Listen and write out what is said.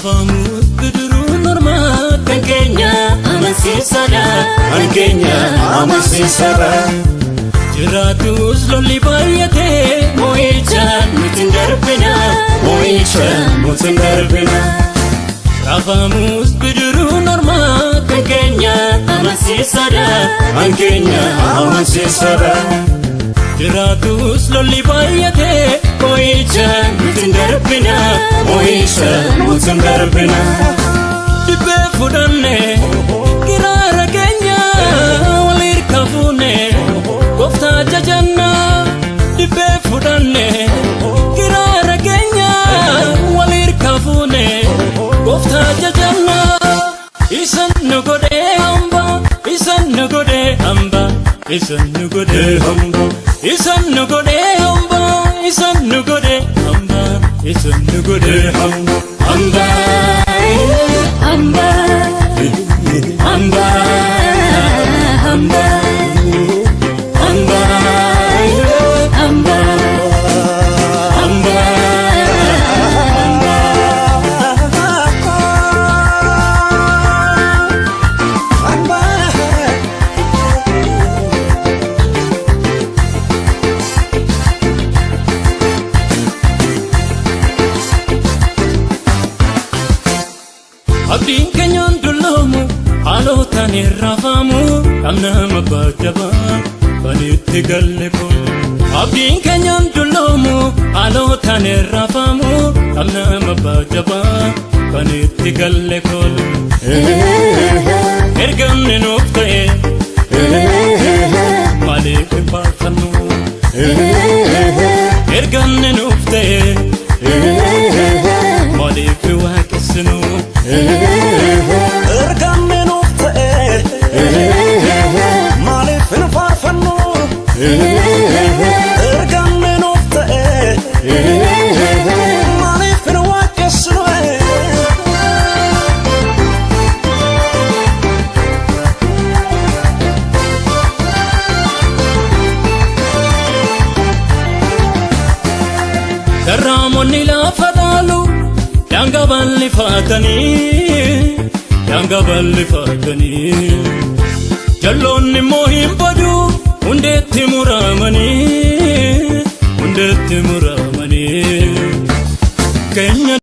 Raafamus bidiruun ormaa kan keenya amansiisaadha. Kan keenya amansiisaadha. Jiraatus lolli baay'atee moo'icha nuti hin darbina. Moo'icha nuti hin darbina. Raafamus bidiruun ormaa kan keenya amansiisaadha. Kan keenya amansiisaadha. Jiraatus lolli baay'atee moo'icha nuti hin darbina. Moo'icha nuti hin darbina. Dibbee fudhanne giraara keenya wal hirka fuune gooftaa jajanna. Dibbee fudhanne giraara keenya wal hirka fuune gooftaa jajanna. Isan nu godhee hamba, isan nu godhee hamba, isan nu godhee hamba, isan nu godhee hamba, isan nu godhee hamba, isan nu godhee hamba, hamba, hamba, hamba, hamba, hamba, hamba, hamba. Abdiin keenyaan dulloomu haalootaan hin raafamu qabna abbaa jabaa kan itti galle kun. Abdiin keenyaan dulloomu haalootaan hin raafamu qabna abbaa jabaa kan itti galle kun. Ergamni nuuf ta'e maaliif hin faarfannu? Ergamni nuuf ta'e maaliif hin waaqessinu? Ergamni nuuf ta'e maaliif hin faarfannu? Ergamni nuuf ta'e maaliif hin waaqessinu? Garraamonni lafa dhaalu daangaa bal'ifatanii, daangaa bal'ifatanii. Jalloonni immoo hin badu hundeetti muramanii, hundeetti muramanii. Keenya